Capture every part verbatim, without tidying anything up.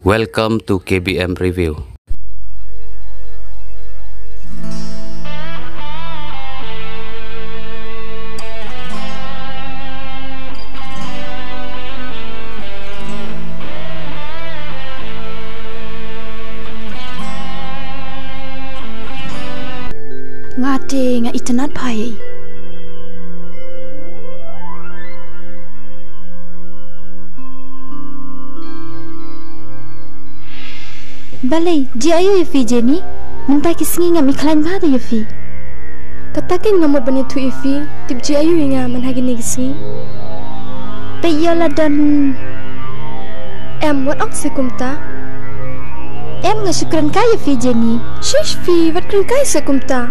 Welcome to K B M Review. Nga te nga itynnad bha ïa i. Balei, jia aïu ïa phi Jenny? Mynta ki sngi ngam i khlaiñ bha de ïa phi. Kata keiñ nga mut ban ïathuh ïa phi, tip jia aïu ïa nga man ha kine ki sngi. Peit ïa la don. Em, wat ong sa kumta. Em, nga shu kren kai ïa phi Jenny. Shish phi, wat kren kai sa kumta.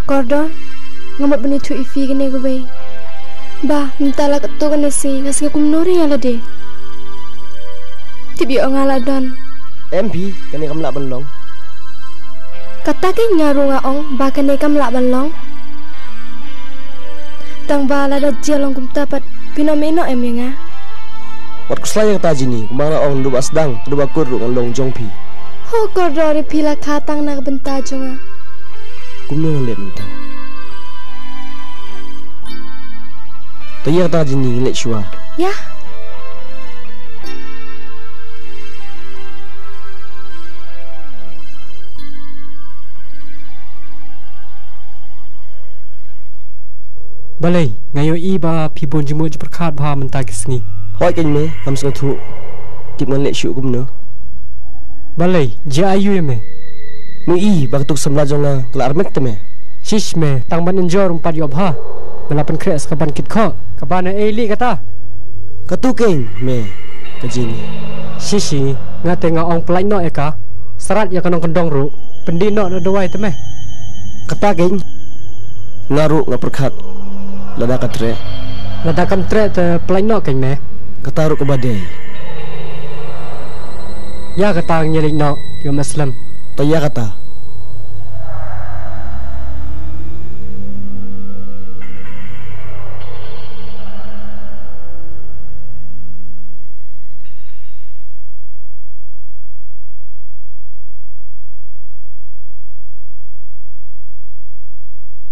Kordor, nga mut ban ïathuh ïa phi kane kawei. Ba mynta la katto katne sngi nga sngew kumno ruh ïa lade. Tip ïa nga la don. Em phi, kane kam lah ban long. Kata keiñ nga ruh nga ong ba kane kam lah ban long. Tang ba lada jia long kumta pat phin ym ïehnoh em ïa nga. Wat khuslai ïa kata Jenny, kumba nga la ong naduh ba sdang haduh ba kut ruh ngan long jong phi. Ho Kordor, ïa phi la kha tang na ka bynta jong nga. Kumno ngan leh mynta? To ïa kata Jenny, ngan leit shuwa. Ïa. Balei, nga ïohi ba phi bun jingmut jingpyrkhat bha mynta ki sngi. Hooid keiñ me, ngam sngewthuh. Tip ngan leh shuh kumno. Balei, jia aïu ïa me? Nga ïohi ba katu ka samla jong nga ka la armet te me. Shish me, tang ban enjoy ruh ym pat ïoh bha. Me la pynkhreh sa ka ban kit khoh. Ka ban ei lei kata? Katu keiñ me, ka Jenny. Shishi, nga te nga ong pyllait noh ïa ka. Sarat ïa ka nongkyndong ruh. Pyndih noh da dawai te me. Kata keiñ. Nga ruh nga pyrkhat. Lada ka treh. Lada kam treh te pyllait noh keiñ me. Kata ruh kaba dei. Ïa kata ngi leit noh, ïoh me slem. To ïa kata.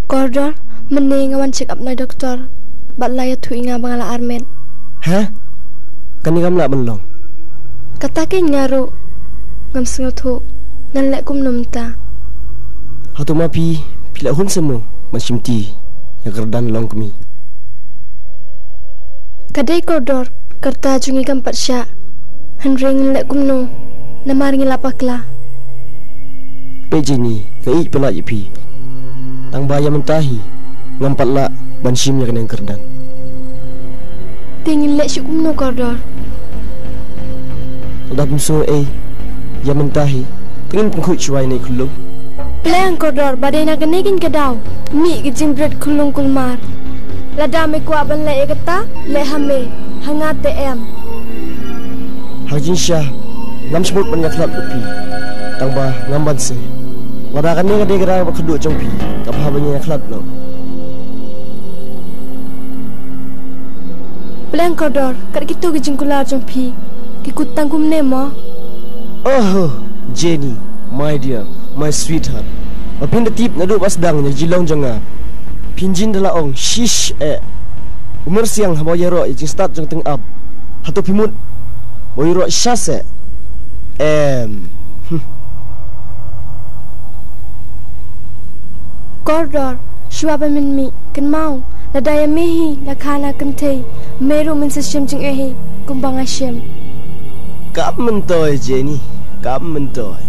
Kordor, mynne nga wan check up na i doktor. Bad la ïathuh ïa nga ba nga la armet. Ha? Kane kam lah ban long. Kata keiñ nga ruh ngam sngewthuh. Ngan leh kumno mynta? Hato ma phi, phi la hun sa mo ban shimti ïa ka kyrdan long kmie? Ka dei Kordor, ka rta jong ngi kam pat shah. Hynrei ngin leh kumno? Namar ngi la bakla. Peit Jenny, nga ïeit palat ïa phi. Tang ba ïa mynta hi ngam pat lah ban shim ïa kane ka kyrdan. Te ngin leh shuh kumno Kordor? Lada phim sngew ei ïa mynta hi, te ngin pynkhuid shuwa ïa kane ka khyllung. Pleng Kordor, ba dei na kane keiñ ka daw. Mih ka jingbret khyllung kulmar. Lada me kwah ban leh ïa kata, leh ha me, ha nga te em. Ha ka jingshisha ngam sngewbha ban ïakhlad bad phi. Tang ba ngam banse. Lada kane ka dei ka daw ba khatduh jong phi, kam bha ban ïakhlad noh. Pleng Kordor, kat kito ki jingkular jong phi ki kut tang kumne mo? Oho, Jenny, my dear, my sweetheart. Ba phin da tip naduh ba sdang ïa ka jinglong jong nga. Phin jin da la ong shish eh. Umar siang haba ïaroh ïa jingstad jong tyngab. Hato phi mut ba ïaroh sha seh? Em. Hm. Kordor, shuwa ba men mih, kynmaw, lada ïa me hi la kha na kynthei, me ruh men sa shem jingeh hi kumba nga shem. Kam myntoi Jenny, kam myntoi.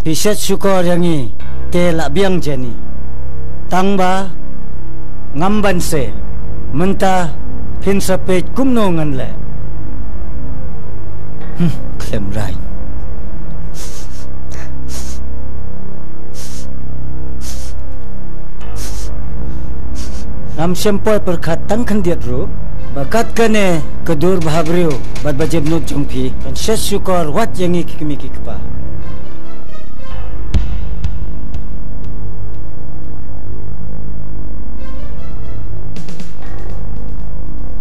Phi shet shukor ïa ngi te la biang Jenny. Tang ba ngam banse mynta phin sa peit kumno ngan leh. Hmm, khlem raiñ. Ngam shym poi pyrkhat tang khyndiat ruh ba kat kane ka dur bhabriew bad ba jepnud jong phi kan shet shukor wat ïa ngi ki kmie ki kpa.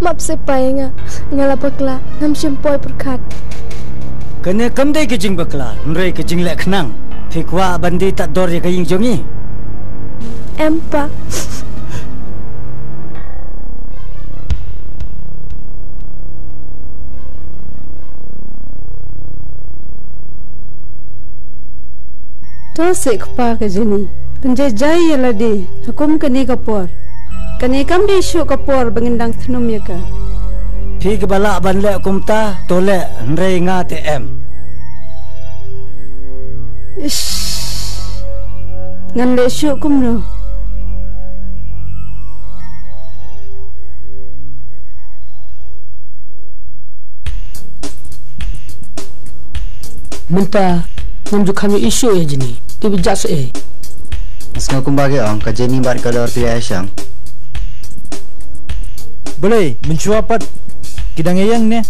Map se pa ïa nga, nga la bakla, ngam shym poi pyrkhat. Kane kam dei ka jingbakla, hynrei ka jingleh khnang. Phi kwah ban die tad dor ïa ka ïing jong ngi? Em pa. To seh kpa ka Jenny, pynjai jai ïa lade ha kum kane ka por. Kane kam dei shuh ka por ba ngin dang thnum ïa ka. Phi kaba lah ban leh kumta to leh, hynrei nga te em. Ish. Ngan leh shuh kumno? Mynta ngam ju kham ïohi shuh ïa Jenny. Te ba jah seh ei. Nga sngew kumba ki ong ka Jenny bad ka Dor ki la ïashong. Balei mynshuwa pat ki dang ïeng ne?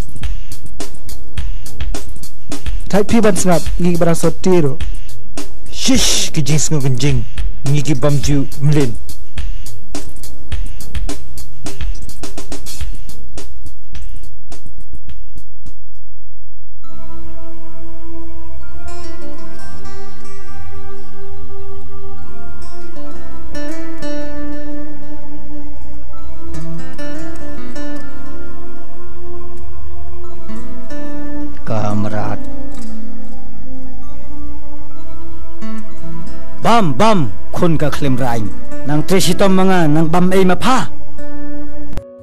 Thait phi ban sngap, ngi kiba dang sot te ruh. Shish, ki jingsngew kynjing, ngi ki bym ju mlien. Ka mrad. Bam, bam, khun ka khlem raiñ. Nang trei shitom ma nga, nang bam ei ma pha.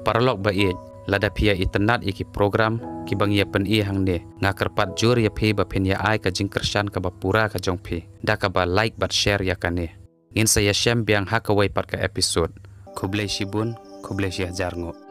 Paralok ba ïeit, lada phi ïa itynnad ïa ki program kiba ngi ïa pyni hangne, nga kyrpad jur ïa phi ba phin ïa ai ka jingkyrshan kaba pura ka jong phi da kaba like bad share ïa kane. Ngin sa ïashem biang ha kawei pat ka episode. Khublei shibun, khublei shihajar nguh.